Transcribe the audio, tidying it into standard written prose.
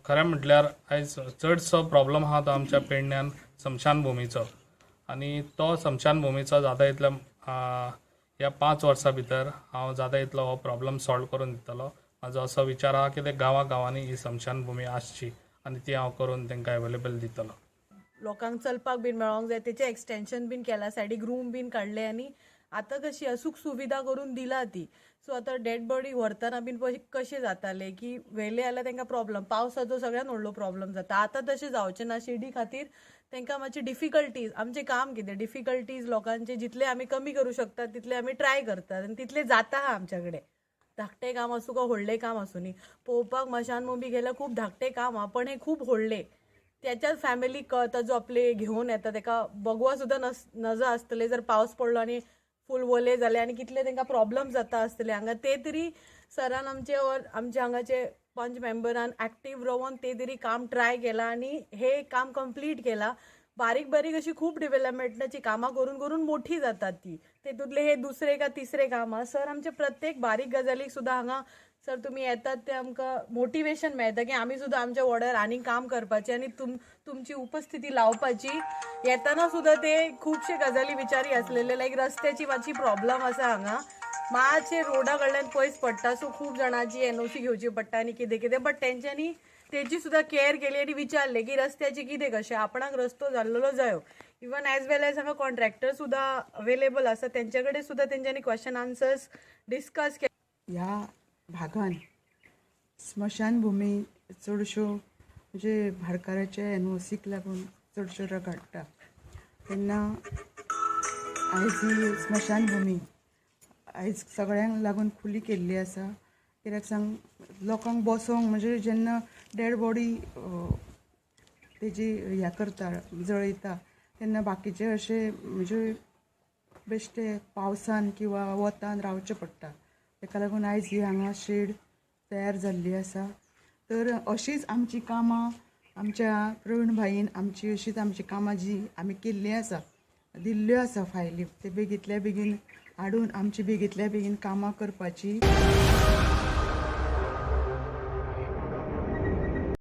खरें म्हटल्यार आयज चडसो प्रॉब्लम आहा तो आमच्या पेडण्यान स्मशानभुमीचो आनी तो स्मशानभुमीचो जाता इतल्या ह्या 5 वर्सां भितर हांव जाता इतलो हो प्रॉब्लम सॉल्व करून दितलो. म्हाजो असो विचार आहा की ते गांवा गांवांनी ही स्मशानभुमी आसची आनी ती हांव करून तांकां अवेलेबल दितलो. लोकांक चलपाक बीन मेळोंक जाय, तेचें एक्सटेंशन बीन केलां, सायडीक रूम बीन काडले आनी आतां कशी सुख सुविधा करून दिला ती. सो आतां डेड बॉडी व्हरतना बीन कशें जातालें की व्हेले जाल्यार तांकां प्रॉब्लम, पावसाचो सगळ्यान व्हडलो प्रॉब्लम जाता. आतां तशें जावचें ना. शेडी खातीर तांकां मातशी डिफिकल्टीज. आमचें काम कितें? डिफिकल्टीज लोकांचे जितले आमी कमी करूं शकतात तितले आमी ट्राय करतात आनी तितले जाता आहा आमच्या कडेन. धाकटें काम आसूं काय व्हडलें काम आसूं न्ही, पळोवपाक मशान भूमी गेल्यार खूब धाकटें काम आहा, पण हें खूब व्हडलें. त्याच्याच फॅमिलीक कळता, जो आपले घेवन येता तेका बगवा सुद्दां नस नजो आसतले. जर पावस पडलो आनी फूल वले जाले आनी कितले तांकां प्रॉब्लम जाता आसतले हांगा, ते तरी सरान आमचे और आमच्या हांगाचे पंच मेंबरान एक्टीव रावन ते तरी काम ट्राय केलां आनी हे काम कंप्लीट केलां. बारीक बारीक अशी खूब डेव्हलपमेंटाची कामां करून करून मोठी जातात ती. तेतूंतले हे दुसरे का तिसरे काम आहा. सर आमचे प्रत्येक बारीक गजालीक सुद्दां हांगा सर तुमी येतात ते आमकां मोटिवेशन मेळटा की आमी सुद्दां आमच्या वॉर्डार आनीक काम करपाचें आनी तुमची उपस्थिती लावपाची. येताना सुद्दां ते खुबशे गजाली विचारी आसलेले, लायक रस्त्याची मातशी प्रॉब्लम आसा हांगा, मातशे रोडा कडल्यान पयस पडटा, सो खूब जाणांची एनओसी घेवची पडटा आनी कितें कितें. बट तेंच्यांनी तेची सुद्दां केअर केली आनी विचारलें की रस्त्याची कितें कशें, आपणाक रस्तो जाल्लेलो जायो. इवन एज वेल एज हांगा कॉन्ट्रॅक्टर सुद्दां अवेलेबल आसा, तेंच्या कडेन सुद्दां तेंच्यांनी क्वेश्चन आन्सर्स डिस्कस केले. ह्या भागान स्मशानभुमी चडश्यो म्हणजे भाटकाराचे एनओसीक लागून चडश्यो रगडटा. तेन्ना आयज ही स्मशानभुमी आयज सगळ्यांक लागून खुली केल्ली आसा. कित्याक सांग, लोकांक बसोंक म्हणजे जेन्ना डेड बॉडी तेजी हें करता, जळयता, तेन्ना बाकीचे अशे म्हणजे बेश्टे पावसान किंवा वतान रावचें पडटा. ताका लागून आयज ही हांगा शेड तयार जाल्ली आसा. तर अशीच आमची कामां आमच्या प्रवीण भाईन आमची अशीच आमची कामां जी आमी केल्लीं आसा, दिल्ल्यो आसा फायली, ते बेगींतल्या बेगीन हाडून आमची बेगींतल्या बेगीन कामां करपाची.